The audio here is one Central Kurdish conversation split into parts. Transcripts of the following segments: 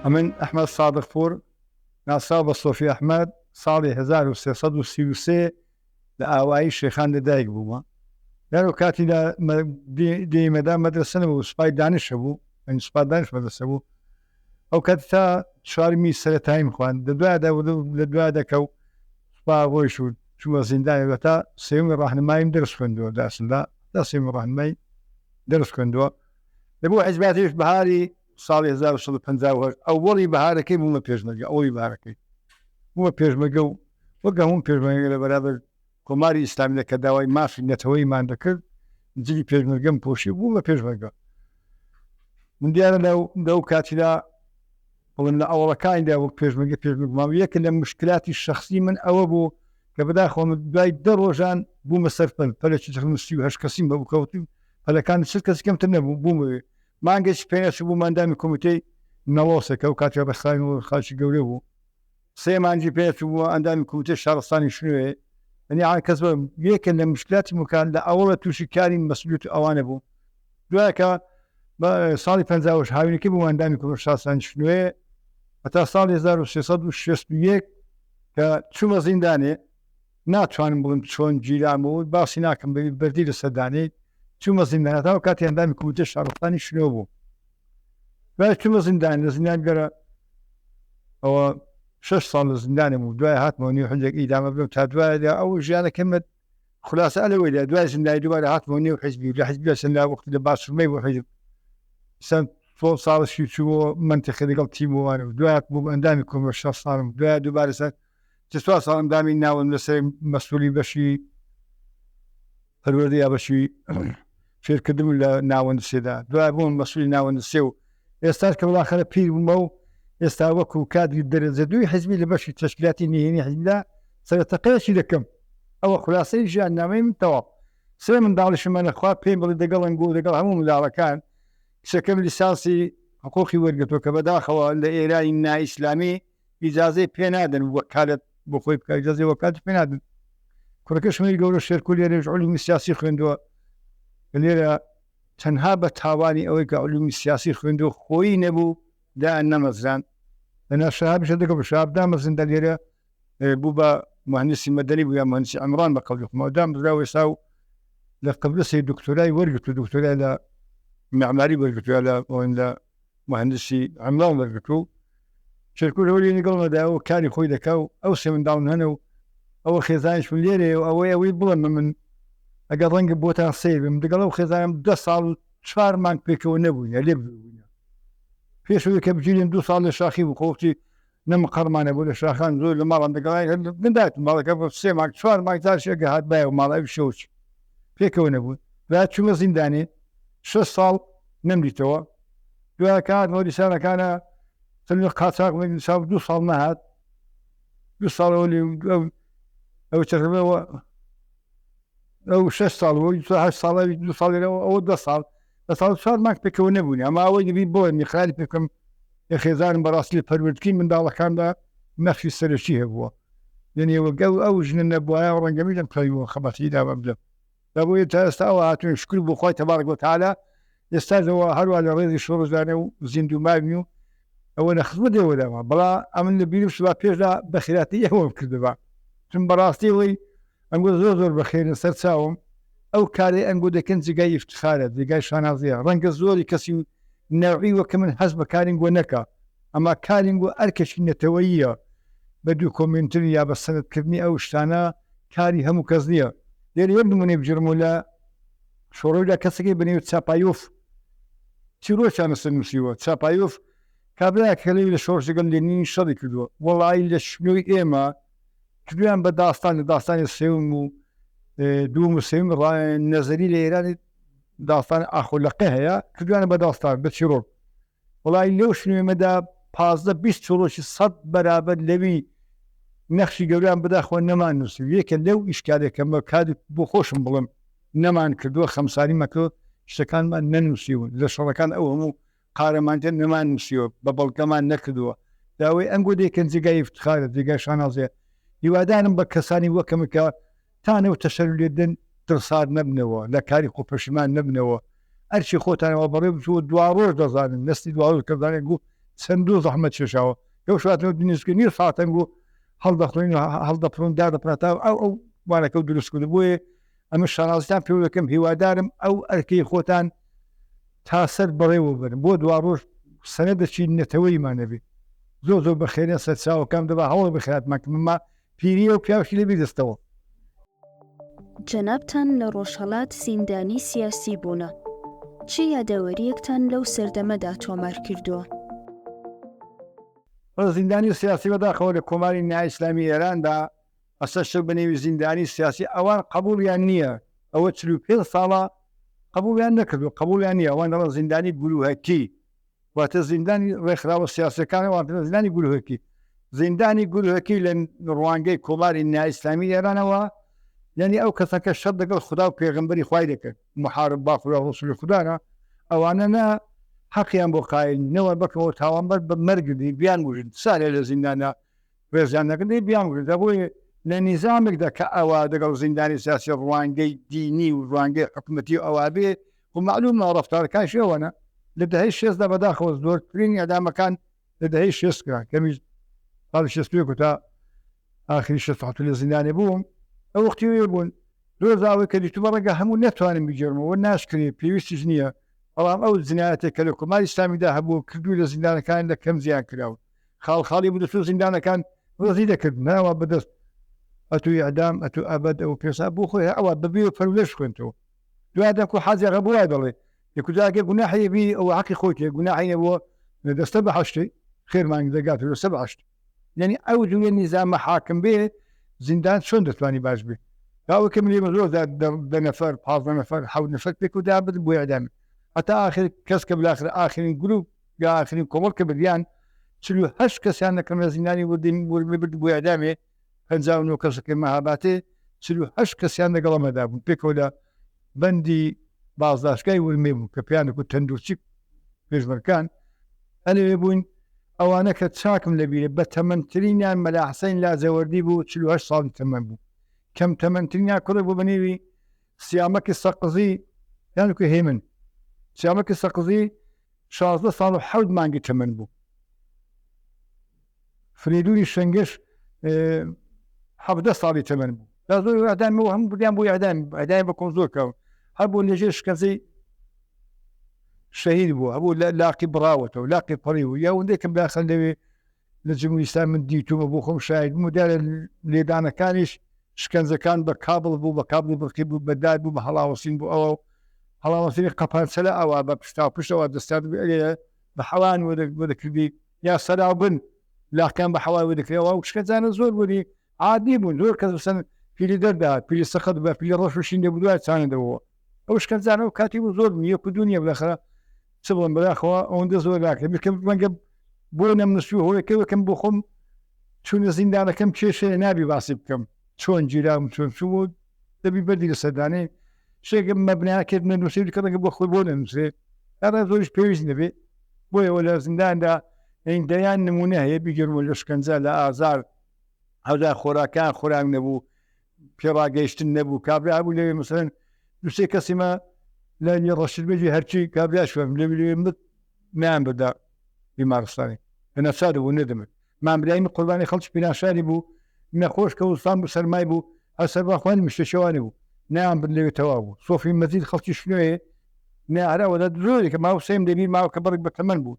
ئەمن ئەحمەد سادقپوور ناسراو بە سۆفی ئەحمەد ساڵی 1333 لە ئاوایی شێخان لە دایک بوومە. لەو کاتیدا دێیمەدا مەدرەسە نەبوو، سوپای دانش هەبوو، یانی سوپا دانش مەدرەسە بوو. ئەو کات تا چوارمی سەرەتاییم خواند. لە دوایدا لە دوایدا کە سوپا ڕۆیشت و چوومە زیندانی تا سێومی ڕاهنماییم دەرس خوێندووە لە ئەسلدا تا سێومی ڕاهنمایی دەرس خوێندووە. لە بۆ حیزباتیش بەهاری ساڵی 1950 ئەوەڵی بەهارەکەی بوومە پێشمەرگە، ئەوەڵی بەهارەکەی بوومە پێشمەرگە و وەک هەموو پێشمەرگە لە بەرابەر کۆماری ئیسلامیدا کە داوای مافی نەتەوەیمان دەکرد جلی پێشمەرگەم پۆشی و بوومە پێشمەرگە. من دیارە لەو کاتیدا بڵێم لە ئەوەڵەکانیدا وەک پێشمەرگە پێشمەرگە مام. یەکە لە مشکلاتی شەخسی من ئەوە بوو کە بەداخەوە من دوای 10 ڕۆژان بوومە سەر پەل، پەلێکی تەقریبەن 38 کەسیم هەبوو کە وتی پەلەکان 40 کەسی کەمتر نەبوو، بوومە مانگێکی پێنەچوو بوومە ئەندامی کۆمیتەی نەڵۆسێ کە ئەو کاتی ڕێکخراوی خاکی گەورە بوو. سێ مانگی پێنەچوو بوومە ئەندامی کۆمیتەی شارستانی شنۆێ. یعنی عام کەس بە یەکە لە مشکلاتی مکان لە ئەوەڵە تووشی کاری مەسئولیەت و ئەوانە بوو. دوایەکە بە ساڵی 58 هاوینەکەی بوومە ئەندامی کۆمیتەی شارستانی شنۆێ هەتا ساڵی 1361 کە چوومە زیندانێ. ناتوانم بڵێم چۆن گیرام و باسی ناکەم بە بەردی لەسەر دانێی چوومە زیندان هەتا ئەو کاتی ئەندامی کۆمیتەی شارستانی شنۆ بوو. دوای چوومە زیندان لە زیندان گەرە ئەوە شەش ساڵ لە زیندانم و دوای هاتمەوە نێو حزبێک ئیدامە بدەم تا دوای ئەو ژیانەکەمە خلاصە ئەلەوەی لە دوای زیندانی دووبارە هاتمەوە نێو حزبی و لە حزبی لە سەر وەختی لە باشوورمەی بۆ حزب سەند سۆ ساڵشی چووە مەنتیقی لەگەڵ تیموانە و دوای بووم ئەندامی کۆمە شەش ساڵم دوای دووبارە سەر چوار ساڵ ئەندامی ناوەند لەسەر مەسئولی بەشی پەروەردە یا بەشی فێرکردن لە ناوەند سێدا دوای بووم مەسئولی ناوەند سێ و ئێستاش کە بەڵاخەرە پیر بوومە و ئێستا وەکو کادری دەرەجە دووی حزبی لە بەشی تەشکیلاتی نهێنی حزبدا سەرەتەقەیەکی دەکەم. ئەوە خولاسەی ژیاننامەی من تەواو. سێ منداڵیشم هەن خوا پێم بڵێ دەگەڵن گۆ دەگەڵ هەموو منداڵەکان کچەکەم لیسانسی حقوقی وەرگرتووە کە بەداخەوە لە ئێرانی نائیسلامی ئیجازەی پێ نادەن وەکالەت بۆ خۆی بکە ئیجازەی وەکالەت پێ نادەن. کوڕەکەشم هەی گەورە شێرکۆ لێرەش علومی سیاسی خوێندووە لێرە تەنها بە تاوانی ئەوەی کە علومی سیاسی خوێندووە خۆی نەبوو دایان نەمەزراند. لەنا شەهابیشە دەگەڵ شەهاب دامەزرندا لێرە بوو بە مهندسی مەدەنی بوو یا مهندسی عمران بە قەولی خۆمەوە دامەزرا و ئێستا و لە قبرسی دکتۆرای وەرگرت و دکتۆرای لە معماری وەرگرتووە لە ئەوەن لە مهندسی عمران وەرگرت و شێرکۆ لەوەی لەگەڵمەدا و کاری خۆی دەکا و ئەو سێ منداڵم هەنە و ئەوە خێزانیشم لێرەیە و ئەوەی ئەوەی بڵێم من ئەگەر ڕەنگە بۆتان سەیر بم لەگەڵ ئەو خێزانم 10 ساڵ و چوار مانگ پێکەوە نەبووینە لێ بووینە پێش ئەوەی کە بگیرێن دوو ساڵ لە شاخی بوو خۆ وەختی نە مقەڕمانە بوو لە شاخان زۆر لە ماڵان دەگەڵای هەر نەدات ماڵەکە بۆ سێ مانگ چوار مانگ جارش ئەگە هات بایە و ماڵ ئەوی شەوچ پێکەوە نەبوو دوای چوومە زیندانێ شەش ساڵ نەمدیتەوە دوای کە هاتمەوە دیسانەکانە سەر قاچاق ساڵ دوو ساڵ نەهات دوو ساڵەوە لێ ئەو چەکەوە ئەو شەش ساڵ و هەشت ساڵ دوو ساڵێرەوە ئەوە دە ساڵ لە ساڵ چوار مانگ پێکەوە نەبوون ئەما ئەوەی دەبی بڵێم میخراری پێ بکەم لە خێزانم بەڕاستی لە پەروەردگی منداڵەکاندا نەخشی سەرەکی هەبووە یعنی وەک ئەو ئەو ژنە نەبوایە ڕەنگە من لەم کاری خەباتی داوە بدەم دەبووی تا ئێستا ئەوە هاتوین شکر بۆ خوای تەبارک وتعالی ئێستا لەوە هەروە لە ڕێزی شۆڕشدانە و زیندوو ماوین و ئەوە لە خزمەت ئێوەداوە بەڵا ئەمن لە بیرم سوبا پێشدا بەخیراتی ئێوەم کردبا چون بەڕاستی ئەوەی ئەنگۆ زۆر زۆر بەخێرن سەر چاوم ئەو کارەی ئەنگۆ دەکەن جێگای ئیفتخارە جێگای شانازیە ڕەنگە زۆری کەسی نەوعی وەکە من هەست بە کارینگۆ نەکا ئەما کارینگۆ ئەرکێکی نەتەوەییە بە دوکۆمێنتری یا بە سەنەدکردنی ئەو شتانە کاری هەموو کەس نییە لێرە یەک نمونەی بگێڕمەوە لە شۆڕەویدا کەسێکی بە نێوی چاپایۆف چیرۆکیان لەسەر نووسیوە چاپایۆف کابرایەک کە لەوی لە شۆڕش لەگەڵ لێنین شەڕی کردووە وەڵایی لە شنۆی ئێمە کردویان بە داستان لە داستانی سێوم و دووم و سێوم نەزەری لە ئێرانی داستان ئاخۆلەقە هەیە کردویانە بە داستان بە چیرۆک وڵی لەو شنوێمەدا 15 20 چۆڕۆکی سەد بەرابەر لەوی نەخشی گەوریان بداخۆ نەمان نووسی یەکە لەو ئیشکالێکەمە کاری بۆ خۆشم بڵم نەمان کردووە خەمساری مەکە شتەکانمان نەنووسیون لە شەڕەکان ئەو هەموو قارەمانتر نەمان نووسیوە بە بەڵگەمان نەکردووە داوای ئەنگۆ دەیکەن جێگای ئیفتخارە جێگای شانازیە هیوادارم بە کەسانی وەکەم کە تانە و تەشەر لێدن دڵسارد نەبنەوە لە کاری خۆ پەشیمان نەبنەوە ئەرکی خۆتانەوە بەڕێ بچوو دواڕۆژ دەزانن نەستی دواڕۆژ کە دەزانێت گوو چەند و زەحمەت کێشاوە لەو شاتەوە دنیسکە نیو ساتەنگ و هەڵدەخۆین و هەڵدەپڕون دادەپرا ئەو ئەو وانەکە و دروست کرد. بۆیە ئەمە شانازیتان پێوە دەکەم، هیوادارم ئەو ئەرکەی خۆتان تا سەر بەڕێوە بەرن بۆ دواڕۆژ سەنەدەکی نەتەوەیمان نەبێ. زۆر زۆر بەخێرێن سەرچاوەکان، دەبا هەوڵ بخاتمان کە مما پیریە و پیاوشی لە بیر دەستەوە. جەنابتان لە ڕۆژهەڵات زیندانی سیاسی بوونە، چ یادەوەرییەکتان لەو سەردەمەدا تۆمار کردووە؟ زیندانی سیاسی بەداخەوە لە کۆماری نائیسلامی ئێراندا ئەسە شتێک بە نێوی زیندانی سیاسی ئەوان قەبووڵیان نییە، ئەوە 45 ساڵە قەبووڵیان نەکردووە، قەبووڵیان نییە، ئەوان دەڵێن زیندانی گرووهەکی، واتە زیندانی ڕێکخراوە سیاسیەکان، ئەوان پێ زیندانی گرووهەکی. زیندانی گرووهەکی لە ڕوانگەی کۆماری نائیسلامی ئێرانەوە یعنی ئەو کەسەکە شەڕ دەگەڵ خودا و پێغەمبەری خوای دەکرد، محارب با خدا و ڕسولی خودانە، ئەوانە نە حەقیان بۆ قایل نەوە بەکەوە تاوانبەر بە مەرگ بیان بژن سالێ لە زیندانە ڕێزیان نەکرد بیان بگرن. جا بۆیە لە نیزامێکدا کە ئەوە دەگەڵ زیندانی سیاسی ڕوانگەی دینی و ڕوانگەی حکومەتی و ئەوە بێ خۆ مەعلومە ڕەفتارەکانیش ئەوەنە. لە دەهەی شێستدا بەداخەوە زۆرترین ئیعدامەکان لە دەهەی شێست کرا، کەمیش ساڵی 61 و تا ئاخری 67 لە زیندانێ بووم، ئەو وەختی وێ بوون زۆر زاوەی کە دیتوومە ڕەنگە هەموو نەتوانم بگێڕمەوە، ناشکرێ، پێویستیش نییە، بەڵام ئەو جنایەتێک کە لە کۆماری ئیسلامیدا هەبوو کردووی لە زیندانەکان لە کەم زیان کراون. خاڵ خاڵی بوو دەچوو زیندانەکان ڕزی دەکرد ناوە بەدەست ئەتو ئیعدام ئەتو ئەبەد ئەو پێسا بۆ خۆی ئەوە بەبێ پەروەردەش خوێنتەوە دوای دەکو حاجی ئاغا بۆ وای دەڵێ یەکوجاگە گوناحی بی ئەو حەقی خۆی تێ گوناحی نەبووە دەستە بە حەشتی خێرمان دەگات دەستە بە حەشت. یعنی ئەو جوێ نیزامە حاکم بێ زیندان چۆن دەتوانی باش بێ؟ داوەکە من لێمە زۆر دە نەفەر 15 نەفەر حەوت نەفەر پێک و دابن بۆ ئیعدام هەتا ئاخر کەس کە بالاخرە ئاخرین گروپ یا ئاخرین کۆمەڵ کە بردیان 48 کەسیان دەکەم لە زیندانی وردین ورمێ برد بۆ ئیعدامێ، 59 کەسەکەی مەهاباتێ 48 کەسیان لەگەڵ ئەمەدا بوون، پێکەوە لە بەندی بازداشتگای ورمێ بوو کە پێیان دەگوت تەندروستی پێشمەرگان ئەلەوێ بووین. ئەوانە کە چاکم لەبیرە بە تەمەنترینیان مەلا حسین لاجەوەردی بوو، 48 ساڵی تەمەن بوو. کەم تەمەنترینیان کوڕێک بوو بە نێوی سیامەکی سەقزی یان کو هێمن، سیامەکی سەقزی 16 ساڵ و 7 مانگی تەمەن بوو. فریدونی شەنگش 17 ساڵی تەمەن بوو. دا زۆر ئیعدام و هەموو بردیان بۆ ئیعدام، ئیعدام بە کۆم زۆر کراون، هەبوو لەژێر شکەنجەی شەهید بوو، هەبوو لە لاقی بڕاوەتەوە، لاقی پەڕی بوو، یا وندێکم داخل لەوێ لە جمهوری ئیسلامی من دیتومە بۆ خۆم شاهید بووم. دیارە لێدانەکانیش شکەنجەکان بە کابڵ بوو، بە کابڵی بڕقی بوو، بە دار بوو، بە هەڵاوەسین بوو، ئەوە هەڵاوەسینی قەپانچەلە ئەوە بە پشتا و پشتەوە دەستیان ئەرێ بە حەوان وەدەکردی یا سەراوبن لاقیان بە حەوای وەدەکرێەوە. ئەو شکەنجانە زۆر بوونی عادی بوون، زۆر کەس بسەن پیلی دەردات، پیلی سەخت بە پیلی ڕەش و شین دەبوو دوای چانە دەبووە. ئەو شکەنجانە و کاتی بوو زۆر بوون، یەک و دوو نییە. بەخرا چ بڵێم، بەداخەوە ئەوەندە زۆر ناکرێت بکەم، ڕەنگە بۆ نەمنووسی هۆیەکە وەکەم بۆ خۆم چوونە زیندانەکەم کێشەیە، نابی باسی بکەم چۆن گیرام چۆن چوو و دەبی بەردی لەسەردانێ شتێکم مەبنا کرد نەنووسی کە ڕەنگە بۆ خۆی بۆ نەنووسێ ئەرا زۆریش پێویست نەبێ. بۆیەوە لە زینداندا دەیان نمونە هەیە بیگەرمەوە لە شکەنجە لە ئازار، هەودا خۆراکان خۆراک نەبوو، پێڕاگەیشتن نەبوو. کابرا هەبوو لەوێ مثلەن دوسێ کەسیمە لە ڕەشید بێژی هەرچی کابرا شوێن لەوێ لەوێ مت نایان بردە بیمارستانی لە نەچار بوو نەدەمرد. مام برایم قوربانی خەڵکی پیرانشاری بوو، نەخۆش کە وستان بوو سەرمای بوو، هەر سەرباخوانی مشتێکیوانی بوو، نایان برد لەوێ تەواو بوو. سۆفی مەجید خەڵکی شنۆیە، نەهرا وەلا زۆرێکە ماو سێم لەبیر ماوە کە بەڕێک بە تەمەن بوو،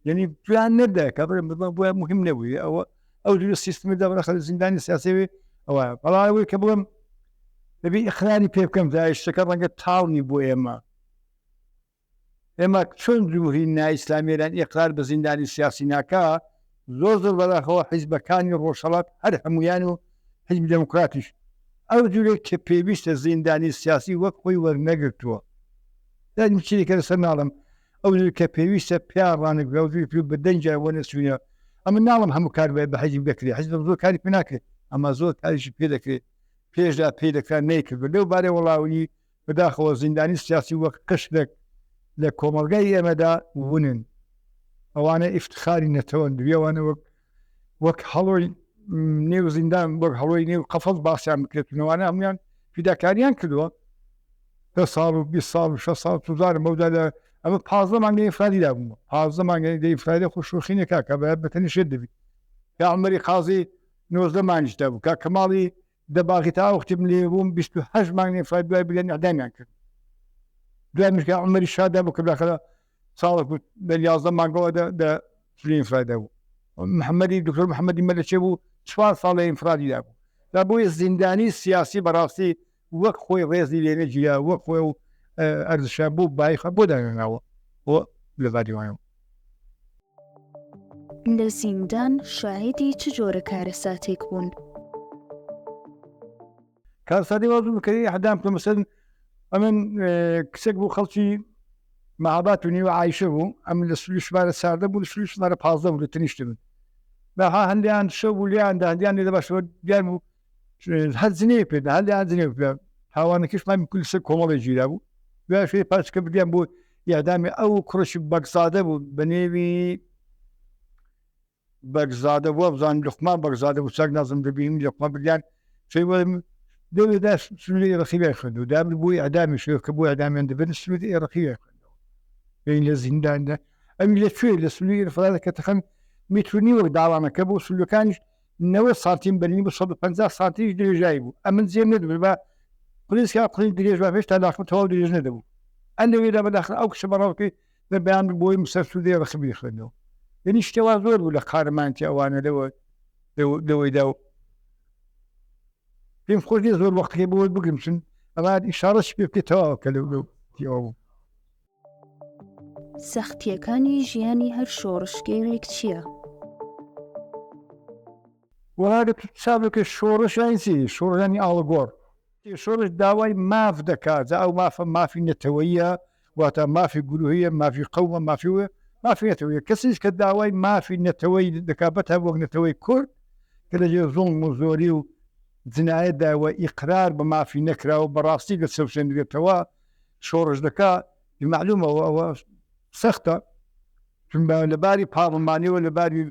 یعنی پێیان نەدا کە بڕێ بۆیان مهم نەبوو. ئەوە ئەو جورە سیستمی دا بەخەر زیندانی سیاسی وێ ئەوە. بەڵام ئەوەی کە بڵێم دەبی ئیقراری پێ بکەم داعشەکە ڕەنگە تاڵنی بۆ ئێمە، ئێمە چۆن جمهوری نائیسلامی ئێران ئیقرار بە زیندانی سیاسی ناکا، زۆر زۆر بەداخەوە حیزبەکانی ڕۆژهەڵات هەر هەمویان و حیزبی دێموکراتیش ئەو جورێک کە پێویستە زیندانی سیاسی وەک خۆی وەرنەگرتووە. دەنگ چیرێکە لەسەر ناڵم ئەو جوری کە پێویستە پیان ڕانەگرا و جوری پێ بە دەنگیان وەنەچوینە. ئەمە ناڵم هەموو کار بە حیزب دەکرێ، حیزب زۆر کاری پێ ناکرێت، ئەمە زۆر کاریشی پێ دەکرێت، پێشدا پێی دەکرا نەیکردوە. لەو بارەی وەڵاوی بەداخەوە زیندانی سیاسی وەک قشرێک لە کۆمەڵگای ئێمەدا ونن. ئەوانە ئیفتخاری نەتەوەن، دوێ ئەوانە وەک وەک هەڵۆی نێو زیندان، وەک هەڵۆی نێو قەفەز باسیان بکرێت. ئەوانە هەمویان فیداکاریان کردووە، 10 ساڵ و 20 ساڵ و 6 ساڵ، سوزانم مەودا لە ئەمە 15 مانگ لە ئینفرادی دا بوومە 15 مانگ لە ئینفرادی خۆ شۆخی نەکا کە بە بەتەنی شێت دەبی کا عومەری قازی 19 مانگیش دا بوو کا کەماڵی دەباغی تا وەختی من لێ بووم 28 مانگ لە ئینفراد دوای بریان ئیعدامیان کرد دوای منش کا عومەری شا دا بوو کە بالاخرە ساڵێک و لە 11 مانگەوە دە دە لە ئینفراددا بوو محەممەدی دکتۆر محەممەدی مەلەچێ بوو چوار ساڵ لە ئینفرادی دا بوو دا بۆیە زیندانی سیاسی بەڕاستی وەک خۆی ڕێزی لێ نەگیرا وەک خۆی و ئەرزشە بۆ بایخە بۆ دانەناوە بۆ لە باری وایە. لە زیندان شاهیدی چ جۆرە کارەساتێک بوون؟ کارەساتی وا بوو کە ئیعدام کە مەسەلەن ئەمن کچێک بوو خەڵکی مەهابات و نیوە عایشە بوو ئەمن لە سلوی شمارە 14 بوو لە سلوی شمارە 15 بوو لە تنیشت من بەها هەندیان شەو بوو لێیان دا هەندیان لێ دەباشەوە دیار بوو هەر جنێ پێ دا هەندیان جنێ پێ تاوانەکەشمان کل سەر کۆمەڵێ گیرا بوو دوای شوێ پارچکە بردیان بۆ یادامی ئەو کوڕشی بەگزادە بوو بە نێوی بەگزادە بووە بزانم لوقمان بەگزادە بوو چاک نازم دەبینم لوقمان بردیان شوێ دەوێدا سنووری ڕقیبیان خوێندو دابن بۆ ئەدامی شوێ کە بۆ ئەدامیان دەبن سنووری ڕقیبیان خوێندەوە بین لە زینداندا ئەوی لە کوێ لە سنووری ئرفرادە کە تەخەن میتر و نیوەک داڵانەکە بۆ سلوەکانیش 90 سانتیم بەرینی بۆ 150 سانتیش درێژایی بوو ئەمن جێم نەدەبوو بە پلیسکا قڵی درێژ بە هێشتا لاقم تەواو درێژ نەدەبوو ئەن لەوێدا بەداخل ئەو کچە بەڕاوکەی لە بەیان بۆی سەر سوودەی ڕەخبی خوێندەوە یعنی شتێوا زۆر بوو لە قارەمانتی ئەوانە لەوە لەوەیدا و پێم خۆش نییە زۆر وەختەکەی بۆ بگرم چون ئەوان ئیشارەش پێ بکەیت تەواوە کە لەو لەو ئەوە بوو. سەختییەکانی ژیانی هەر شۆڕشگێڕێک چییە؟ وەڵا گەر تۆ حساب بکەی شۆڕش یانی چی؟ شۆڕش یانی ئاڵوگۆڕ. شۆڕش داوای ماف دەکات، جا ئەو مافە مافی نەتەوەییە، واتە مافی گروهیە، مافی قەومە، مافی مافی نەتەوەیە. کەسیش کە داوای مافی نەتەوەی دەکات بەتایبەت وەک نەتەوەی کورد کە لەژێر زوڵم و زۆری و جنایەتدا و ئیقرار بە مافی نەکراوە بەڕاستی دەچەوسێندرێتەوە شۆڕش دەکا مەعلومە ئەوە سەختە چون لە باری پارڵمانیەوە لە باری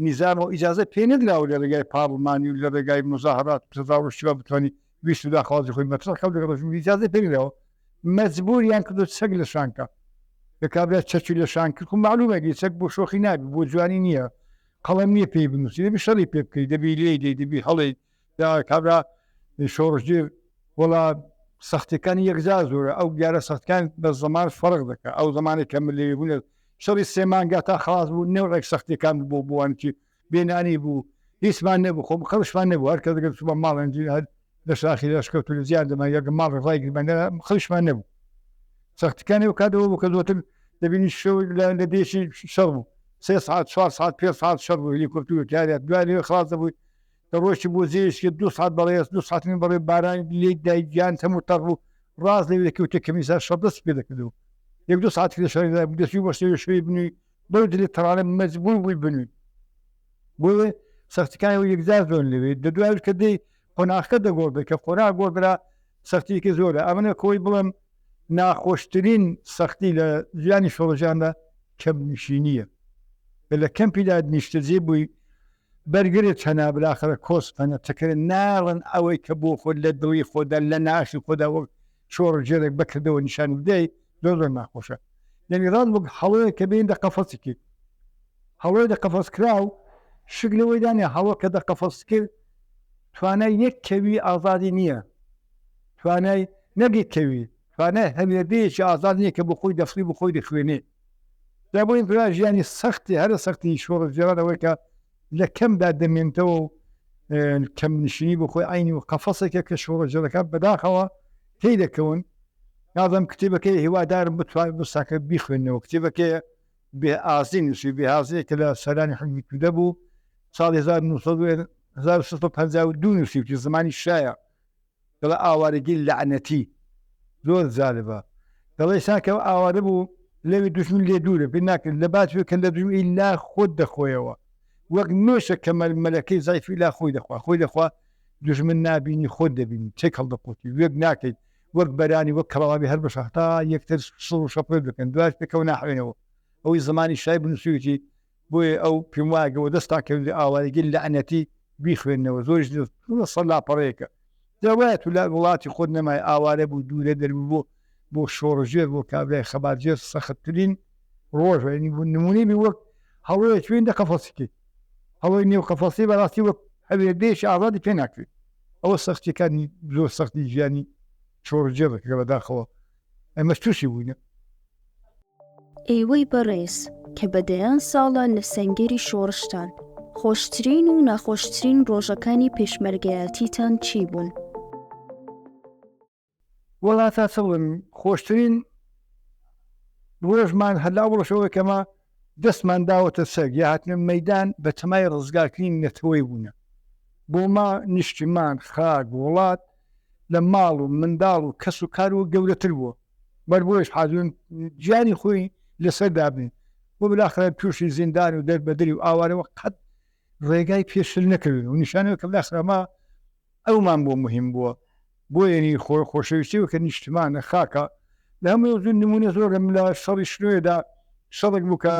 نیزامەوە ئیجازە پێ نەدراوە لە ڕێگای پارڵمانی و لە ڕێگای مزاهرات تەزاهور شتیوا بتوانی ویست و داخوازی خۆی مەترەح کە لەگەڵ ڕژیم ئیجازە پێ نەدراوە مەجبوریان کردو چەک لە شان کە لە کابرا چەکی لە شان کرد خو معلومە دی چەک بۆ شۆخی نابی بۆ جوانی نییە قەڵەم نییە پێی بنووسی دەبی شەڕی پێ بکەی دەبی لێی دەی دەبی هەڵێی دا کابرا شۆڕشگێر وەڵا سەختیەکانی یەکجار زۆرە ئەو دیارە سەختەکان بە زەمان فەرق دەکا ئەو زەمانێک کە من لەوێ بوون شەڕی سێ مانگا تا خلاص بوو نەوعێک سەختیەکان بوو بۆ بووانکی بێنانی بوو هیچمان نەبوو خۆ خەڵشمان نەبوو هەر کەس دەگەر چووبە ماڵ هەر لە شاخی لەشکەوت و لە زیان دەما یەکە ماڵی ڕایگرمان خەڵشمان نەبوو سەختەکانی ئەو کاتەوە بوو کە زۆتر دەبینی شەو لە دێشی شەڕ بوو سێ ساعت چوار ساعت پێ ساعت شەڕ بوو هەلیکۆپتر و تیارات دوای لەوێ خلاص دەبوو دەڕۆیشتی بۆ جێیەکی دوو ساعت بەڕێ دوو ساعت نیم بەڕێ باران لێی دای گیان هەموو تەڕ بوو ڕاست لەوێ دەکەوتە کەمیسار شەڕ دەستی پێ دەکرد و یەک دوو ساعت لە شەڕێدا بوو دەچووی بۆ شوێ شوێ بنووی بەو دلێ تەڕانە مەجبوور بووی بنووی بۆیە سەختیەکانی ئەو یەکجار زۆر لەوێ دە دوای کە دێی قۆناغەکە دەگۆڕدرێ کە قۆناغ گۆڕدرا سەختیەکی زۆرە ئەمنە کۆی بڵێم ناخۆشترین سەختی لە ژیانی شۆڕژاندا کەمنشینیە کە لە کەمپیدا نیشتەجێ بووی بەرگرت هەنا بالاخرە کۆسپ هەنە تکرێ ناڵن ئەوەی کە بۆ خۆت لە دڵی خۆدا لە ناخی خۆدا وەک شۆڕشگێڕێک بەکردەوە نیشانی بدەی زۆر زۆر ناخۆشە یعنی ڕاست وەک هەڵۆیە کە بێن دە قەفەسی کرد هەڵۆی دە قەفەس کراو شک لەوەی دانێ هەڵۆ کە دە قەفەس کرد توانای یەک کەوی ئازادی نییە توانای نەگەی کەوی توانای هەوێردەیەکی ئازاد نییە کە بۆ خۆی دەفری بۆ خۆی دەخوێنێ جا بۆ ئینقلاب ژیانی سەختی هەرە سەختی شۆڕشگێڕان ئەوەی کە لە کەمدا دەمێنتەوە و کەم نشینی بۆ خۆی عینی و قەفەسێکە کە شۆڕشگێڕەکان بەداخەوە تێی دەکەون نازم کتێبەکەی هیوادارم بتوانم بساکە بیخوێنەوە کتێبەکەی بێ ئازی نووسی بێ ئازیە کە لە سەرانی حزبی تودە بوو ساڵی 1952 نووسیوتی زمانی شایە دەڵێ ئاوارەگی لەعنەتی زۆر جالبە دەڵێ سا کە ئاوارە بوو لەوی دوژمن لێ دوورە پێ ناکرد لە باش کە لە دوژمن ئیلا خۆت دەخۆیەوە وەک مێشە کە مەلەکەی زایف ئیلا خۆی دەخوا خۆی دەخوا دوژمن نابینی خۆت دەبینی تێک هەڵدەقوتی وێک ناکەیت وەک بەرانی وەک کەڵاوابی هەر بەشە هەتا یەکتر سڵ و شەپێ بکەن دواش پێکەوە ناحوێنەوە ئەوەی زمانی شای بنووسیوتی بۆیە ئەو پێم وایە گە وەدەستان کەوێ ئاوارەگی لەعنەتی بیخوێننەوە زۆریش لە سەد لاپەڕەیەکە جا وایە تو لە وڵاتی خۆت نەمای ئاوارە بوو دوورە دەربوو بۆ. بۆ شۆڕشگێر بۆ کابرای خەباتگێر سەختترین ڕۆژە یعنی نمونەی بی وەک هەڵۆیە چوین دە قەفەسیکەی هەڵۆی نێو قەفەسی بەڕاستی وەک هەوێردەیەکی ئازادی پێ ناکرێت ئەوە سەختیەکانی زۆر سەختی ژیانی شۆڕشگێڕە کە بەداخەوە ئێمەش تووشی بووینە. ئێوەی بەڕێز کە بە دەیان ساڵە لە سەنگەری شۆڕشتان، خۆشترین و ناخۆشترین ڕۆژەکانی پێشمەرگایەتیتان چی بوون؟ وەڵا تا چ بڵێم خۆشترین ڕۆژمان هەر لە ئەوڕۆشەوە کەمە دەستمان داوەتە چەک یا هاتنە مەدان بە تەمای ڕزگارکردنی نەتەوەی بوونە بۆ ما نیشتیمان خاک وڵات لە ماڵ و منداڵ و کەس و کار و گەورەتر بووە بەر بۆیش حازرن گیانی خۆی لەسەر دابنێن بۆ بلاخرە تووشی زیندان و دەربەدەری و ئاوارەوە قەت ڕێگای پێشل نەکردن و نیشانەوە کە بلاخرە ما ئەومان بۆ مهم بووە بۆ یەنی خۆ خۆشەویستی وکە نیشتمانە خاکە لە هەموو زوو نمونە زۆر لەم لە شەڕی شنۆیەدا شەڕێک بوو کە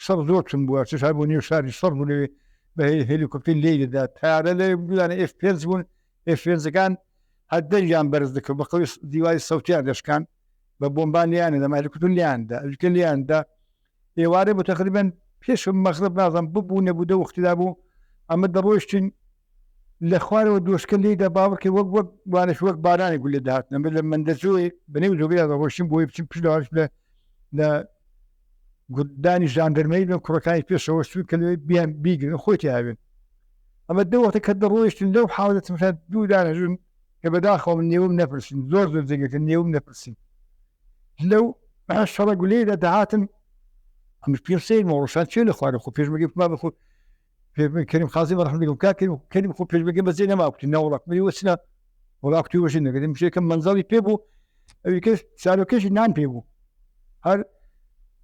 شەڕ زۆر چون بووە چش هەر بۆ نێو شاری شەڕ بوو لەوێ بە هێلیکۆپتەر لێی دەدا تارە لێ بودانە ئێف پێنج بوون ئێف پێنجەکان هەر دەنگیان بەرز دەکرد بە قەوی دیواری سەوتیان دەشکان بە بۆمبان لیان دەما هێلیکۆپتەر لیان دا ئەویکە لیان دا ئێوارێ بۆ تەقریبەن پێش مەغرب نازانم ببوو نەبوو دە وەختیدا بوو ئەمە دەڕۆیشتین لە خوارەوە دۆشکە لێیدا باوەڕکەی وەک وەک وانەش وەک بارانی گولە دەهاتن ئەمە لە مەندەجۆی بەنێو جۆگەدا دەڕۆشتین بۆی بچین پشت لەوانش لە لە گوندانی ژاندەرمەی بن کوڕەکانی پێشەوە سوور کە لەوێ بیان بیگرن خۆی تیاوێن ئەمە دە وەختە کە دەڕۆیشتن لەو حاڵەتە تمشا دوو دانە ژن کە بەداخەوە من نێوم نەپرسین زۆر زۆر جێگەکە نێوم نەپرسین لەو شەڕە گولەیدا دەهاتن ئەمە پێم سەیر مۆڕۆشان چێ لە خوارە خۆ پێشمەگەی پما بخۆ کەریم قازی بە ڕەحمەتی گوت کاک کەریم کەریم خۆ پێشمەرگە بەجێ نەما کوتی نەوەڵا کوتی وەچنە وەڵا کوتی وەشی نەکردم شێکم مەنزەڵی پێ بوو ئەوی کەس سارۆکەشی نان پێ بوو هەر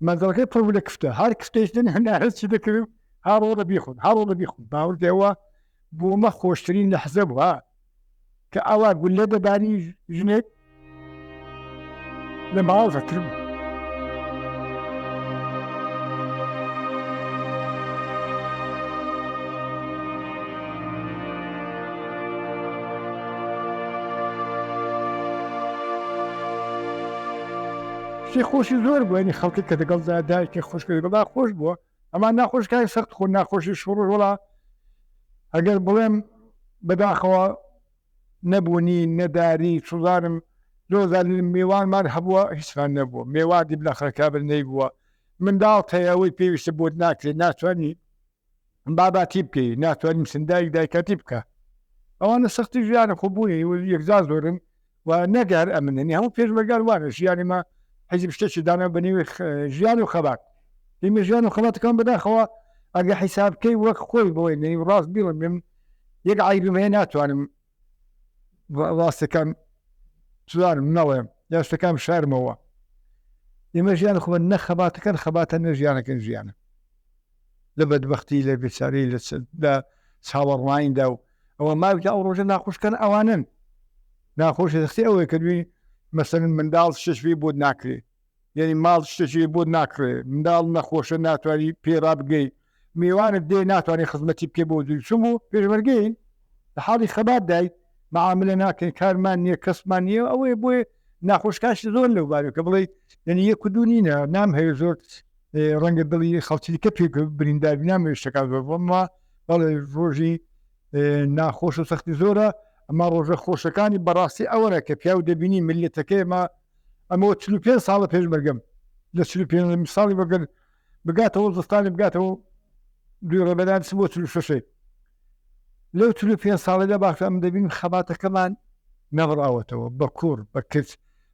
مەنزەڵەکەی پڕ بوو لە کفتە هەر کفتەیش دن هەنارە چی دەکرد هەر ڕۆڵە بیخۆن هەر ڕۆڵە بیخۆن باوەڕ دێوە بۆمە خۆشترین لەحزە بوو ها کە ئاوا گوللە دەباری ژنێک لە ماڵ زەتر بوو. شتی خۆشی زۆر بوو ینی خەڵکی کە دەگەڵ دایکی خۆش کە دەگەڵدا خۆش بووە ئەما ناخۆش کاری سەخت خۆ ناخۆشی شۆڕش وڵا ئەگەر بڵێم بەداخەوە نەبوونی نەداری چوزانم زۆر جار مێوانمان هەبووە هیچمان نەبووە مێوان دی بلاخرە کابر نەیبووە منداڵ هەیە ئەوەی پێویستە بۆت ناکرێت ناتوانانی باباتی بکەی ناتوانانی مسن دایک دایکاتی بکە ئەوانە سەختی ژیانە خۆ بوونی یەکجار زۆرن و نەک هەر ئەمن یعنی هەموو پێشمەرگان وانە ژیانی ما حیزب شتێکی دانا بە نێوی ژیان و خەبات ئێمە ژیان و خەباتەکان بەداخەوە ئەگە حیساب بکەی وەک خۆی بڵێ یعنی ڕاست بیڵێم من یەک عیبم هەیە ناتوانم ڕاستەکان چزانم نەڵێم یا شتەکان شارمەوە ئێمە ژیان خۆ نە خەباتەکان خەباتە نە ژیانەکەن ژیانە لە بەدبەختی لە بێچارەی لە چاوەڕوانیدا و ئەوە ماویتە ئەو ڕۆژە ناخۆشکەن ئەوانن ناخۆشی دەستی ئەوەیە کە دوی مەسەن منداڵ شتێکی بۆت ناکرێ یعنی ماڵ شتێکی بۆت ناکرێ منداڵ نەخۆشە ناتوانانی پێ ڕابگەی میوانت دێ ناتوانانی خزمەتی بکەی بۆ دوی چون بوو پێشمەرگەین لە حاڵی خەبات دای معاملە ناکەین کارمان نییە کەسمان نییە ئەوەیە بۆیە ناخۆشکاشی زۆر لەو بارەوە کە بڵێ یعنی یەک و دوو نینە نام هەیە زۆر ڕەنگە دڵی خەڵکی دیکە پێ بریندار بی نامەوێت شتەکان زۆر بڵێم بەڵێ ڕۆژی ناخۆش و سەختی زۆرە ئەما ڕۆژە خۆشەکانی بەڕاستی ئەوەنە کە پیاو دەبینی ملەتەکەی ئەمە ئەمەوە 45 ساڵە پێشمەرگەم لە 45 ساڵی بەگەر بگاتەوە زستانی بگاتەوە دوی ڕێبەران چ بۆ 46 لەو 45 ساڵەدا باشە ئەم دەبین خەباتەکەمان نەبڕاوەتەوە بە کوڕ بە کچ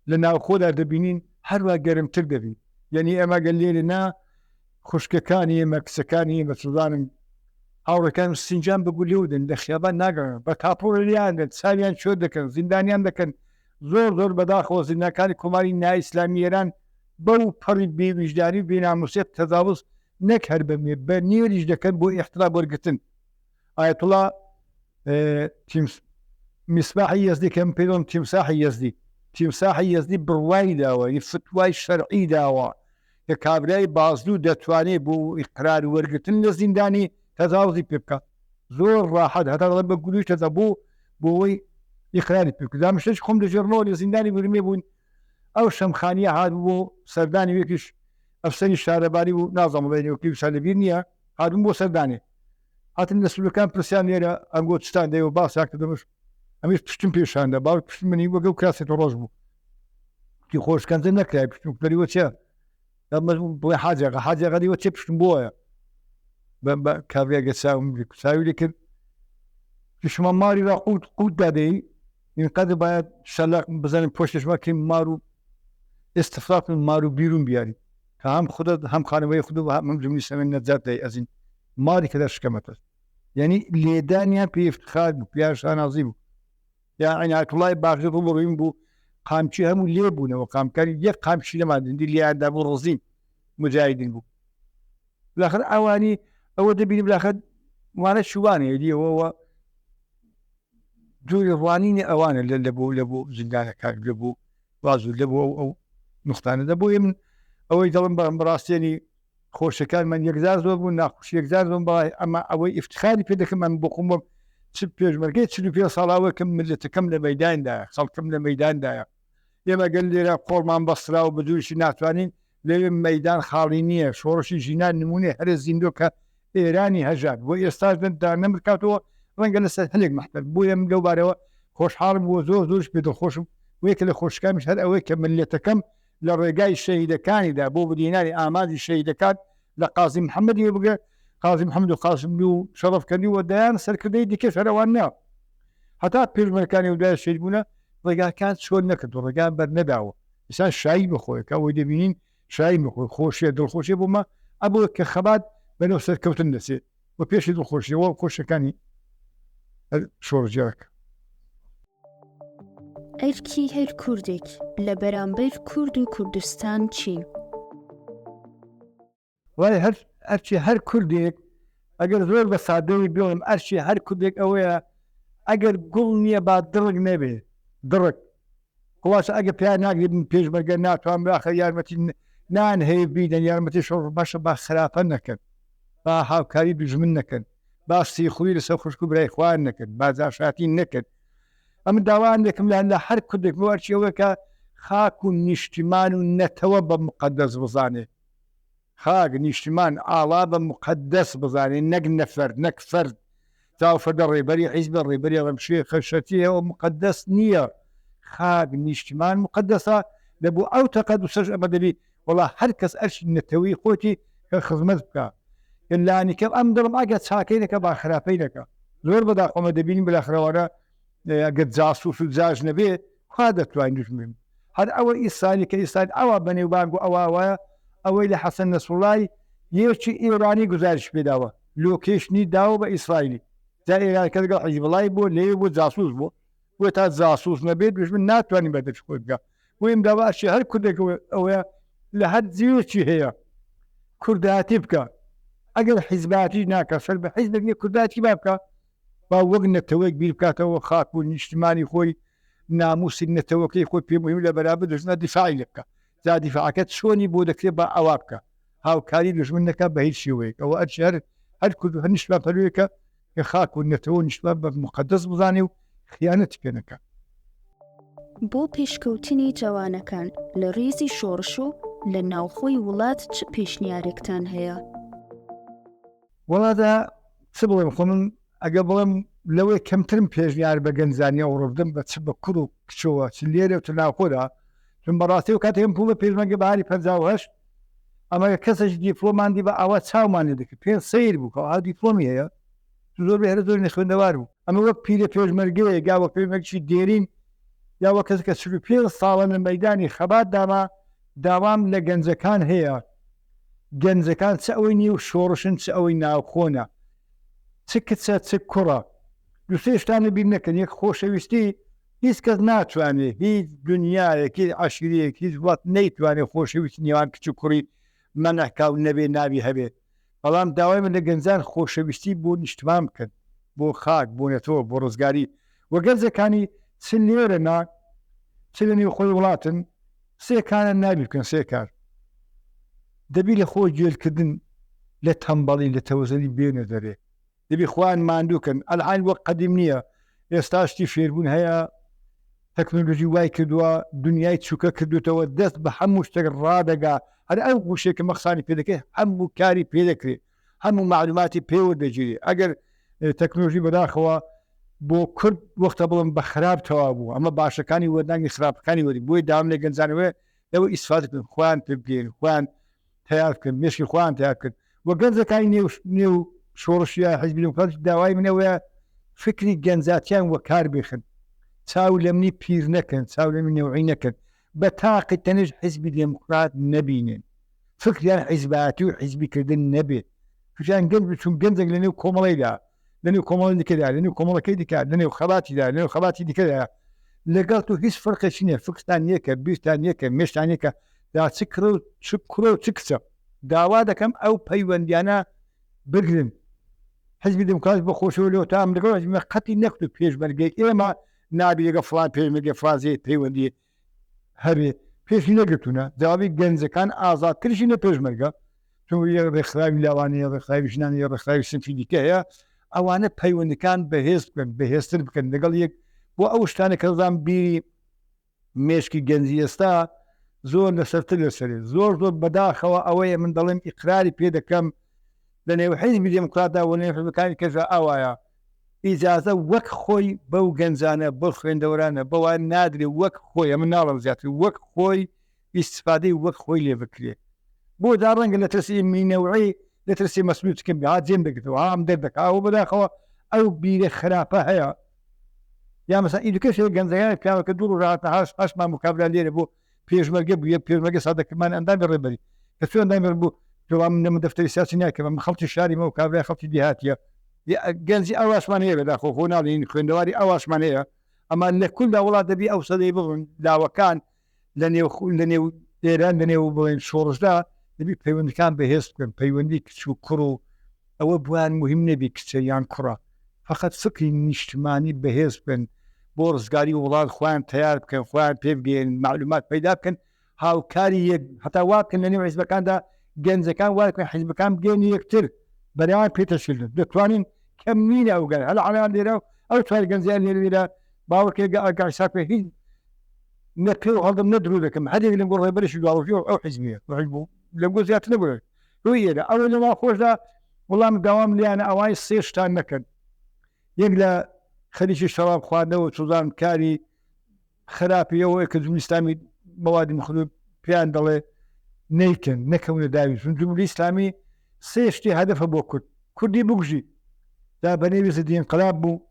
لە ناوخۆدا دەبینین هەروە گەرمتر دەبین یعنی ئێمە گەل لێرە نا خوشکەکانی ئێمە کچەکانی ئێمە چزانم هاوڕەکان سینجان بە گولێودن لە خیابان ناگەڕن بە تاپۆر لیان دەن چاویان چۆ دەکەن زیندانیان دەکەن زۆر زۆر بەداخەوە زیندانەکانی کۆماری نائیسلامی ئێران بەو پەڕی بێویژدانی و بێناموسیەت تەجاوز نەک هەر بە مێ بە نێریش دەکەن بۆ ئیحترام وەرگرتن ئایەتوڵا تیمس میسباحی یەزدی کە من پێی دەڵێم تیمساحی یەزدی تیمساحی یەزدی بڕوای داوە ی فتوای شەرعی داوە کە کابرای بازدوو دەتوانێت بۆ ئیقرار وەرگرتن لە زیندانی تەجاوزی پێ بکات زۆر ڕاحەت هەتا دەڵێن بە گولوی تەجا بۆ بۆ ئەوەی ئیقراری پێ بکات من شتێکی خۆم دەگێڕمەوە لە زیندانی ورمێ بووین. ئەو شەمخانیە هات بۆ سەردانی وێکیش ئەفسەری شارەباری بوو نازانم بڵێ نێوکەی وسا لەبیر نییە هاتبوون بۆ سەردانێ هاتن لە سلوکان پرسیان لێرە ئەنگۆ چتان دەیەوە باسیان کردمش ئەمیش پشتم پێشاندا باوک پشت منی وەگەو کراسێک ڕۆژ بوو کی خۆشکەنجە نەکرای پشتم پەریوە چیە بڵێ حاجەکە حاجەکە دیوە چێ پشتم بۆیە بە کابرا چاوم چاوی لێ کرد شما ماری را قوت قوت دادەی اینقدر باید شەلق بزنیم پشتش ما که مارو استفراغ کنیم مارو بیرون بیاریم که هم خودت هم خانواده خود و هم جمهوری اسلامی نجات دهی از این ماری که در شکمت است یعنی لێدانیان پێ افتخار بوو پێیان شانازی بوو یا عینایەتوڵای باغی ڕووبەڕوویم بوو قامچی هەموو لێ بوونەوە قامکاری یەک قامچی نەما دندی لێیان دابوو ڕزین مجاهیدین بوو بالاخر ئەوانی ئەوە دەبینی بالاخر وانە چوانە دیەوەوە جۆری ڕوانینی ئەوانە لە لە بۆ لە بۆ زیندانەکان لە بۆ وازو لە بۆ ئەو ئەو نوختانە دە بۆیە من ئەوەی دەڵم بە بەڕاستێنی خۆشەکانمان یەکجار زۆر بوون ناخۆشی یەکجار زۆر بەڵای ئەمە ئەوەی ئیفتخاری پێ دەکەم ئەم بۆ خۆم وەک چ پێشمەرگەی 45 ساڵاوە کە ملەتەکەم لە مەیداندایە خەڵکم لە مەیداندایە ئێمە گەل لێرە قۆڵمان بەسترا و بەدووریشی ناتوانین لەوێ مەیدان خاڵی نییە شۆڕشی ژینا نمونەی هەرە زیندۆ کە ئێرانی هەژار بۆ ئێستاش دا نەمرکاتەوە ڕەنگە لەسەر هەلێک مەحتەر بۆیە من لەو بارەوە خۆشحاڵم بۆ زۆر زۆرش پێ دڵخۆشم و یەکە لە خۆشەکانیش هەر ئەوەی کە مللەتەکەم لە ڕێگای شەهیدەکانیدا بۆ بەدیهێنانی ئامانجی شەهیدەکان لە قازی محەممەدیەوە بگرە قازی محەممەد و قاسملوو و شەڕەفکەندی و دەیان سەرکردەی دیکەش هەر ئەوان نا هەتا پێشمەرگەکانی و دوای شەهید بوونە ڕێگاکان چۆن نەکرد و ڕێگان بەر نەداوە ئێستا شایی بەخۆیە کە ئەوەی دەبینین شایی بەخۆی خۆشیە دڵخۆشیە بۆمە ئەبوو کە خەبات بەرەو سەرکەوتن دەچێت و پێشی دڵخۆشیەوە خۆشەکانی شۆڕشگێڕەکە. ئەرکی هەر کوردێک لە بەرامبەر کورد و کوردستان چین؟ وای هەر ئەرکی هەر کوردێک ئەگەر زۆر بە سادەیی بڵێم ئەرکی هەر کوردێک ئەوەیە ئەگەر گوڵ نییە با دڕک نەبێ دڕک خڵاسە ئەگە پیا ناگری بن پێشمەرگە ناتوان باخە یارمەتی نان هەیە بیدەن یارمەتی شۆڕ باشە با خراپە نەکەن با هاوکاری دوژمن نەکەن با سیخوری لەسەر خوشک و برای خۆیان نەکەن با جاشاتی نەکەن ئەمن داوایان دەکەم لە لە هەر کوردێک بۆ ئەرکی ئەوەیە کە خاک و نیشتیمان و نەتەوە بە مقەدەس بزانێ خاک، نیشتمان، ئاڵا بە موقەدەس بزانێ نەک نەفەر، نەک فەرد. جا ئەو فەردە ڕێبەری حیزبە، ڕێبەری ڕەمشێخە، شەتییە، ئەوە موقەدەس نییە. خاک، نیشتمان موقەدەسە، لە بۆ ئەو تەقەدوسەش ئەمە دەبی وەڵا هەر کەس ئەرکی نەتەوەی خۆیتی کە خزمەت بکا. کە لانیکەم ئەم دڵم ئەگەر چاکەی نەکا با خراپەی نەکا. زۆر بەداخەوە دەبینین بالاخرە ئەوانە ئەگەر جاسوس و جاش نەبێ کوا دەتوانین دوژمن هەر ئەوە ئیسرائیل کە ئیسرائیل ئەوا بەنێوبانگ و ئەوا وایە ئەوەی لە حەسەن نەسروڵای یەکی ئێرانی گوزارش پێداوە لۆکێشنی داوە بە ئیسرائیلی جا ئێران کە لەگەڵ حیزبوڵای بووە لەوێ بۆ جاسوس بووە بۆ تا جاسوس نەبێت دوژمن ناتوانین بە دەست خۆی بگا بۆیە داوا ئەرکی هەر کوردێک ئەوەیە لە هەر جێیەکی هەیە کوردایەتی بکە ئەگەر حیزبایەتی ناکە سەر بە حیزبێک نیە کوردایەتی با بکە با وەک نەتەوەیەک بیر بکاتەوە خاک و نیشتمانی خۆی ناموسی نەتەوەکەی خۆی پێ مهم لە بەرامبەر دوژمنە دیفاعی لێ بکە جا دیفاعەکە چۆنی بۆ دەکرێت با ئەوا بکە هاوکاری دوژمن نەکا بە هیچ شێوەیەک ئەوە ئەرکی هەر هەر کورد و هەر نیشتمان پەروەیەکە کە خاک و نەتەوە و نیشتمان بە موقەدەس بزانێ و خیانەتی پێ نەکا. بۆ پێشکەوتنی جەوانەکان لە ڕیزی شۆڕش و لە ناوخۆی وڵات چ پێشنیارێکتان هەیە؟ وەڵا دا چ بڵێم خۆ من ئەگە بڵێم لەوەی کەمترم پێشنیار بە گەنجانی ئەوڕۆ بدەم بە چ بە کوڕ و کچەوە چ لێرە و چ ناوخۆدا چون بەڕاستی و کاتێک بوومە پێشمەرگە بەهاری 58 ئەمە کەسێک دیپلۆمان دی بە ئاوا چاومان لێ دەکرد پێ سەیر بوو کە ئاوا دیپلۆمی هەیە زۆر بە هەرە زۆر نەخوێندەوار بوو ئەمە وەک پیرە پێشمەرگەیەک یا وەک پێشمەرگێکی دێرین یا وەک کەس کە 45 ساڵە لە مەیدانی خەبات داما داوام لە گەنجەکان هەیە گەنجەکان چ ئەوەی نێو شۆڕشن چ ئەوەی ناوخۆنە چ کچە چ کوڕە دوسێ شتان لە بیر نەکەن یەک خۆشەویستی هیچ کەس ناتوانێت هیچ دنیایەک هیچ عەشیرەیەک هیچ وڵات نەیتوانێت خۆشەویستی نێوان کچ و کوڕی مەنع کا و نەبێ ناوی هەبێت بەڵام داوای من لە گەنجان خۆشەویستی بۆ نیشتمان بکەن بۆ خاک بۆ نەتەوە بۆ ڕزگاری و گەنجەکانی چ لێرە نا چ لە نێوخۆی وڵاتن سێ کارە نابی بکەن سێ کار دەبی لە خۆ گوێلکردن لە تەمبەڵی لە تەوەزەلی بێنە دەرێ دەبی خۆیان ماندوو کەن ئەلعان وەک قەدیم نییە ئێستا شتی فێربوون هەیە. تەکنۆلۆژی وای کردووە دنیای چووکە کردوتەوە دەست بە هەموو شتێک ڕادەگا هەر ئەو گوشێک کە مەخسانی پێ دەکرێت هەموو کاری پێ دەکرێت هەموو معلوماتی پێوە دەگیرێ ئەگەر تەکنۆلۆژی بەداخەوە بۆ کورد وەختە بڵم بە خراپ تەوا بوو ئەمە باشەکانی وەرناگری خراپەکانی وەری بۆی داوام لە گەنجانەوەی لەوە ئیسفادە بکەن خۆیان پێ بگەین خۆیان تەیار بکەن مێشکی خۆیان تەیار بکەن و گەنجەکانی نێو نێو شۆڕش یا حیزبی دێموکرات داوای منەوەیە فکری گەنجاتیان وەکار بخن چاو لە منی پیر نەکەن چاو لە منی نەوعی نەکەن بە تاقی تەنیش حیزبی دێموکرات نەبینن فکریان حیزبایەتی و حیزبیکردن نەبێت فکریان گەنج بچون گەنجێک لە نێو کۆمەڵەیدا لەنێو کۆمەڵی دیکەدا، لەنێو کۆمەڵەکەی دیکە، لەنێو خەباتیدا، لەنێو خەباتی دیکەدا، لەگەڵ تۆ هیچ فەرقێکی نییە، فکرتان یەکە، بیرتان یەکە، مێشتان یەکە، جا چ کوڕە و چ کوڕە و چ کچە. داوا دەکەم ئەو پەیوەندیانە بگرن. حیزبی دێموکرات بە خۆشیەوە لەوە تا ئەم لەگەڵ حیزبی قەتی نەکرد و پێشمەرگەی ئێمە نابی لەگەڵ فڵان پێشمەرگەی فڵان زێ پەیوەندی هەبێ پێشی نەگرتوونە جوابی گەنجەکان ئازادترشی لە پێشمەرگە چون یە ڕێکخراوی لاوان هەیە ڕێکخراوی ژنان هەیە ڕێکخراوی سنفی دیکە هەیە ئەوانە پەیوەندەکان بەهێز بکەن بەهێزتر بکەن لەگەڵ یەک بۆ ئەو شتانە کە دەزان بیری مێشکی گەنجی ئێستا زۆر لەسەرتر لەسەرێ زۆر زۆر بەداخەوە ئەوەیە من دەڵێم ئیقراری پێ دەکەم لە نێو حیزبی دێموکراتدا و نێو حیزبەکانی کەشدا ئاوایە ئیجازە وەک خۆی بەو گەنجانە بەو خوێندەوەرانە بەوان نادرێ وەک خۆی ئەمن ناڵم زیاتر وەک خۆی ئیستفادەی وەک خۆی لێ بکرێ بۆ جا ڕەنگە لە ترسی مینەوعی لە ترسی مەسلوچ کەم ها جێم دەگرتەوە ها ئەم دەردەکا ئەوە بەداخەوە ئەو بیرە خراپە هەیە یا مەسەن ئیدوکەش گەنجەکان پیاوەکە دوو ڕۆژ هاتە هەش هەشمان بوو کابرا لێرە بۆ پێشمەرگە بوو یە پێشمەرگە سادەکردمان ئەندامی ڕێبەری کە چۆن ئەندامی بوو جواب من لە دەفتەری سیاسی ناکەم من خەڵکی شاری مە و کابرای خەڵکی دێهاتیە گەنجی ئەواشمان هەیە بەداخۆ خۆ ناڵێین خوێندەواری ئەواشمان هەیە ئەما لە کولدا وڵات دەبی ئەو سەدەی بڵن لاوەکان لە نێو لە نێو ئێران لە نێو بڵێن شۆڕشدا دەبی پەیوەندەکان بەهێز بکەن پەیوەندی کچ و کوڕ و ئەوە بوان مهم نەبی کچە یان کوڕە فقط فکری نیشتمانی بەهێز بکەن بۆ ڕزگاری وڵات خۆیان تەیار بکەن خۆیان پێ بگەیەنن مەعلومات پەیدا بکەن هاوکاری یەک هەتا وا بکەن لە نێو حیزبەکاندا گەنجەکان وا بکەن حیزبەکان بگەینە یەکتر بەرەیان پێ تەشکیل بدەن دەتوانین کەم نینە ئەو گەل هەل عەلان لێرە و ئەو چوار گەنجیان لێرە لێرە باوەڕکێک ئەگە حیساب بکەن هیچ نە پێ هەڵدەم نە درۆ دەکەم هەرێک لەم گۆ ڕێبەرێکی دواڕۆژی ئەو حیزبیە لەم گۆ زیاتر نەبوو هۆی ئێرە ئەوە لە ناوخۆشدا وەڵام داوام لیانە ئەوای سێ شتان نەکەن یەک لە خەریکی شەراب خواردنەوە چزان کاری خراپی ئەوەیە کە جمهوری ئیسلامی مەوادی مخدر پێیان دەڵێ نەیکەن نەکەونە داوی چون جمهوری ئیسلامی سێ شتی هەدەفە بۆ کورد کوردی بکوژی دا بە نێوی زدی انقلاب بوو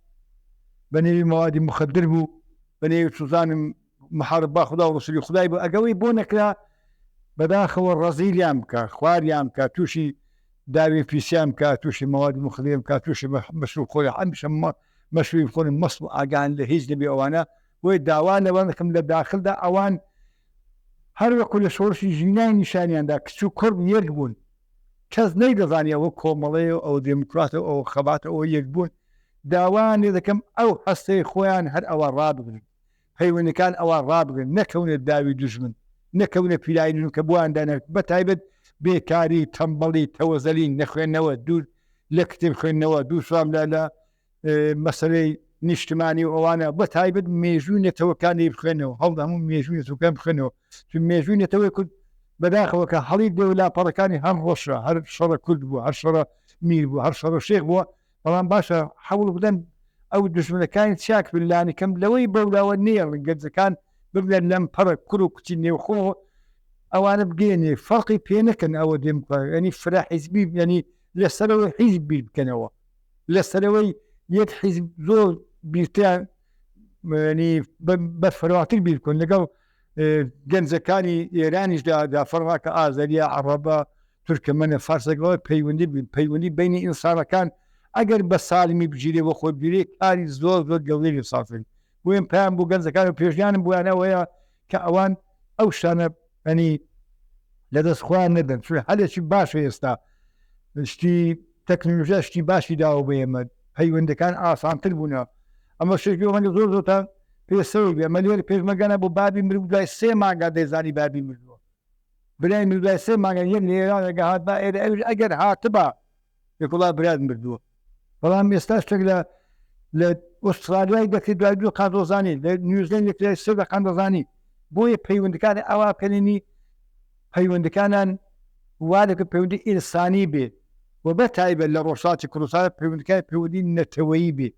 بە نێوی مەوادی مخدر بوو بە نێوی چزانم محارب با خدا و ڕسولی خدای بوو ئەگەوەی بۆ نەکرا بەداخەوە ڕەزیلیان بکە خواریان بکە تووشی داوی پیسیان بکە تووشی مەوادی مخدرێن بکە تووشی مەشروب خۆری هەمیشە مەشروبی بخۆن مەست و ئاگان لە هیچ نەبێ ئەوانە بۆیە داوا لەوان دەکەم لە داخلدا ئەوان هەر وەکو لە شۆڕشی ژینای نیشانیاندا کچ و کوڕ یەک بوون کەس نەیدەزانی ئەوە کۆمەڵەیە و ئەوە دێموکراتە و ئەوە خەباتە ئەوە یەک بوون داوایان لێ دەکەم ئەو هەستەی خۆیان هەر ئەوە ڕابگرن پەیوەندەکان ئەوە ڕابگرن نەکەونە داوی دوژمن نەکەونە پیلانی دوژمن کە بۆیان دانێت بە تایبەت بێکاری تەمبەڵی تەوەزەلی نەخوێندنەوە دوور لە کتێب خوێندنەوە دوو سوام لە لە مەسەلەی نیشتمانی و ئەوانە بە تایبەت مێژووی نەتەوەکانی بخوێنەوە هەوڵ هەموو مێژووی نەتەوەکان بخوێنەوە چون مێژووی نەتەوەی کورد بەداخەوە کە هەڵی دێ و لاپەڕەکانی هەر ڕەشە هەر شەڕە کورد بووە هەر شەڕە میر بووە هەر شەڕە شێخ بووە بەڵام باشە حەوڵ بدەن ئەو دژمنەکانی چاک بن لانی کەم لەوەی بەولاوە نێڵن گەنجەکان ببنە لەمپەڕە کوڕ و کچی نێوخۆ ئەوانە بگەێنێ فەرقی پێ نەکەن ئەوە دێموکرات ینی فرە حیزبی ینی لەسەرەوەی حیزب بیر بکەنەوە لەسەرەوەی یەک حیزب زۆر بیرتیان ینی بەرفراوانتر بیر بکەن لەگەڵ گەنجەکانی ئێرانیشدا دا فەرما کە ئازەریە عەڕەبە تورکەمەنە فارسەکەەوە پەیوەندی بن پەیوەندی بینی ئینسانەکان ئەگەر بە سالمی بگیرێ بۆ خۆی بگیرێ کاری زۆر زۆر گەورەی لێ سازن بۆیە پەیام بۆ گەنجەکان و پێشیانم بۆیانەوەیە کە ئەوان ئەو شتانە ئەنی لەدەست خۆیان نەدەن چون هەلێکی باشە ئێستا شتی تەکنۆلۆژیا شتی باشی داوە بە ئێمە پەیوەندەکان ئاسانتر بوونە ئەمە شتێک ڕەنگە زۆر زۆرتان پێ سەیر بێ ئەمە لێرە پێشمەرگانە بۆ بابی مرد دوای سێ مانگا دەیزانی بابی مردووە برای مرد دوای سێ مانگا یەک لە ئێران ئەگە هاتبا ئێرە ئەویش ئەگەر هاتبا یەکوڵا برات مردووە بەڵام ئێستا شتێک لە لە ئوسترالیای دەکرێت دوای دوو قان دەزانی، لە نیوزلەند دەکرێت سێ دەقان دەزانی. بۆیە پەیوەندەکانی ئەوا بکەنینی پەیوەندەکانان وا دەکرد پەیوەندی ئینسانی بێ و بە تایبەت لە ڕۆژهەڵاتی کوردستان پەیوەندەکانی پەیوەندی نەتەوەیی بێ.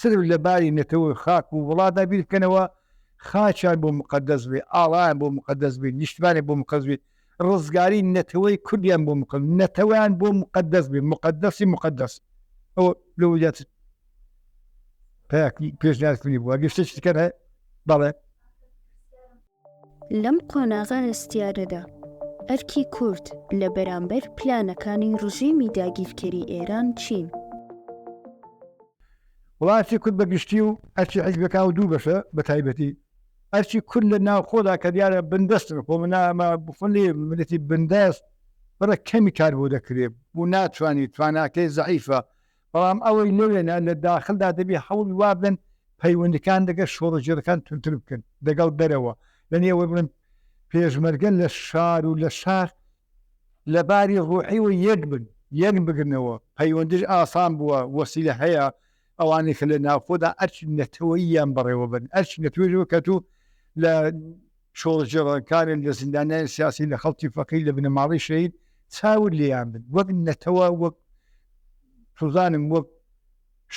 سرف لە باری نەتەوە و خاک و وڵاتدا بیر بکەنەوە، خاکیان بۆ موقەدەس بێ، ئاڵایان بۆ موقەدەس بێ، نیشتمانیان بۆ موقەدەس بێ، ڕزگاری نەتەوەی کوردیان بۆ موقەدەس، نەتەوەیان بۆ موقەدەس بێ، موقەدەسی موقەدەس. ئەوە لەوە زیاتر پێشنیارکردنی بوو. ئەگەر شتێکی دیکە هەیە، بەڵێ. لەم قۆناغە هەستیارەدا، ئەرکی کورد لە بەرامبەر پلانەکانی ڕژێمی داگیرکەری ئێران چین؟ وڵاتی کورد بە گشتی و ئەرکی حیزبەکان و دوو بەشە بە تایبەتی ئەرکی کورد لە ناوخۆدا کە دیارە بندەستن خۆ منامە بخۆن لێ ملەتی بندەست بڕە کەمی کار بۆ دەکرێ بوو ناتوانانی تواناکەی زەعیفە بەڵام ئەوەی لەوێنە لە داخلدا دەبی هەوڵی وابدەن پەیوەندەکان دەگەڵ شۆڕشگێڕەکان توندتر بکەن دەگەڵ دەرەوە لە نێوەی بڵێن پێشمەرگە لە شار و لە شاخ لە باری ڕوحیەوە یەک بن یەک بگرنەوە پەیوەندیش ئاسان بووە وەسیلە هەیە ئەوانەی کە لە ناوخۆدا ئەرکی نەتەوەییان بەڕێوە بن ئەرکی نەتەوەیی کە تۆ لە شۆڕشگێڕەکانن لە زیندانیانی سیاسی لە خەڵکی فەقیر لە بنەماڵەی شەهید چاوت لێیان بن وەک نەتەوە وەک سوزانم وەک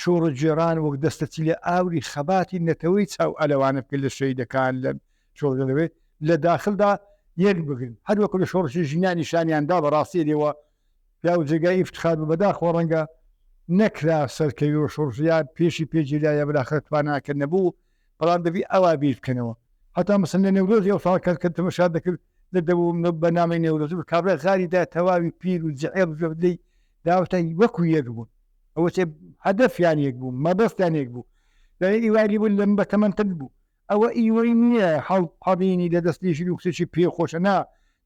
شۆڕشگێڕان وەک دەستەچی لە ئاوری خەباتی نەتەوەی چاو ئەلەوانە بکە لە شەهیدەکان لە شۆڕشگێڕەوەی لە داخلدا یەک بگرن هەر وەکو لە شۆڕشی ژینا نیشانیان دا بەڕاستی لێوە پیاو جێگای ئیفتخار بوو بەداخەوە ڕەنگە نەکرا سەرکەوی و شۆڕشیان پێشی پێگیرا یا بالاخرە تواناکە نەبوو بەڵام دەبی ئەوا بیر بکەنەوە هەتا مەسەن لە نەورۆزی ئەو ساڵ کەس کە تەمەشا دەکرد لە دەبوو بەرنامەی نەورۆز بوو کابرا غاری دا تەواوی پیر و جعێڵ و لێی داوەتە وەکو یەک بوون ئەوە چێ هەدەفیان یەک بوو مەبەستیان یەک بوو یعنی ئیوالی بوو لەم بەتەمەنتر بوو ئەوە ئیوەی نییە هەڵپەڕینی لە دەستی ژن و کچێکی پێ خۆشە نا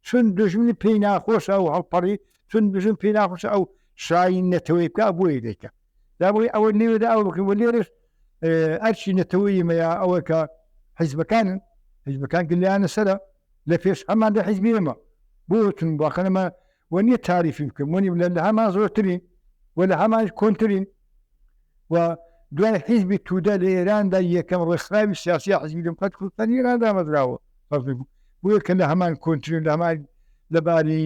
چون دوژمنی پێی ناخۆشە ئەو هەڵپەڕی چون دوژمن پێی ناخۆشە ئەو شایی نەتەوەی بکە بۆیە دەیکا دا بۆی ئەوە لێرەدا ئەوە بکەن و لێرەش ئەرکی نەتەوەی ئێمەیە ئەوە کە حیزبەکانن حیزبەکان گلیانە سەرە لە پێش هەمان لە حیزبی ئێمە بۆ چون واقعا وە نییە تاریفی بکەم وەنی لە هەمان زۆرترین و لە هەمان کۆنترین و دوای حیزبی تودە لە ئێراندا یەکەم ڕێکخراوی سیاسی حیزبی دێموکراتی کوردستانی ئێران دامەزراوە بۆیە کە لە هەمان کۆنترین لە هەمان لەباری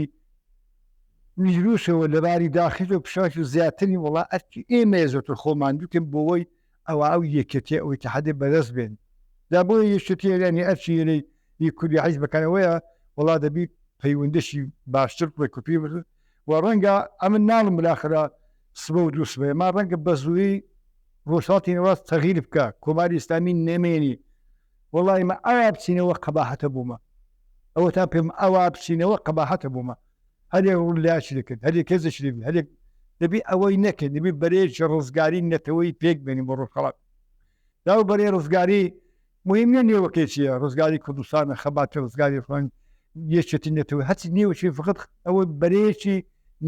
ویروسەوە لەباری داخل و پشاش و زیاترین وڵا ئەرکی ئێمەیە زۆرتر خۆمان دوکەین بۆەوەی ئەوە ئەو یەکێتی ئەو ئیتحادێ بەدەست بێن دا بۆیە یەکێتی یعنی ئەرکی ئێرەی ی کوردی حیزبەکانەوەیە وڵا دەبی پەیوەندەشی باشتر ڕێکوپی و ڕەنگە ئەمن ناڵم بالاخرە سبە و دوو سبەیە ما ڕەنگە بە زووی ڕۆژهەڵاتی نێوەڕاست تەغییر بکا کۆماری ئیسلامی نەمێنی وەڵی مە ئاوا بچینەوە قەباحەتە بوومە ئەوە تا پێم ئەوا بچینەوە قەباحەتە بوومە هەرێک ڕوو لاچی دەکرد هەرێک کەسێکی دەبی هەرێک دەبی ئەوەی نەکرد دەبی بەرەیەکی ڕزگاری نەتەوەی پێک بێنین بۆ ڕۆژهەڵات داو بەرەی ڕزگاری مهم نیە نێوەکەی چیە ڕزگاری کوردستانە خەباتی ڕزگاری خوێن یەکێتی نەتەوە هەرچی نێوەکی فقط ئەوە بەرەیەکی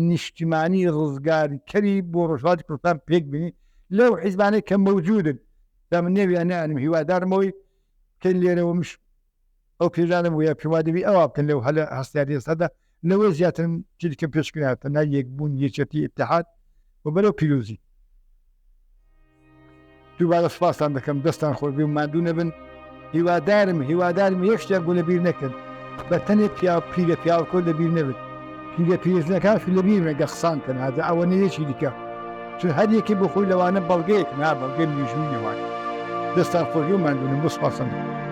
نیشتیمانی ڕزگارکەری بۆ ڕۆژهەڵاتی کوردستان پێک بینی لەو حیزبانەی کە مەوجودن دا من نێویان نانم هیوادارمەوەی کە لێرەوە مش ئەو پێشانە بووە پێوا دەبی ئەوە بکەن لەو هەلە هەستیاری ئێستادا لەوە زیاتر چیدیکە پێشکرا تەنها یەکبوون یەکێتی ئیتحاد و بەرەو پیرۆزی دووبارە سوپاستان دەکەم دەستان خۆش بێ و ماندوو نەبن هیوادارم هیوادارم یەک شتیان بۆ لەبیر نەکەن بە تەنێ پیا پیرە پیاوکۆ لەبیر نەبن پیرە پیرژنەکانش لەبیر نەگە قسان کەن هەزە ئەوە نەیەکی دیکە چون هەر یەکێ بۆ خۆی لەوانە بەڵگەیەک نا بەڵگەی مێژووی لەوانە دەستان خۆش بێ و ماندوو نەبن بۆ سوپاستان دەکەم.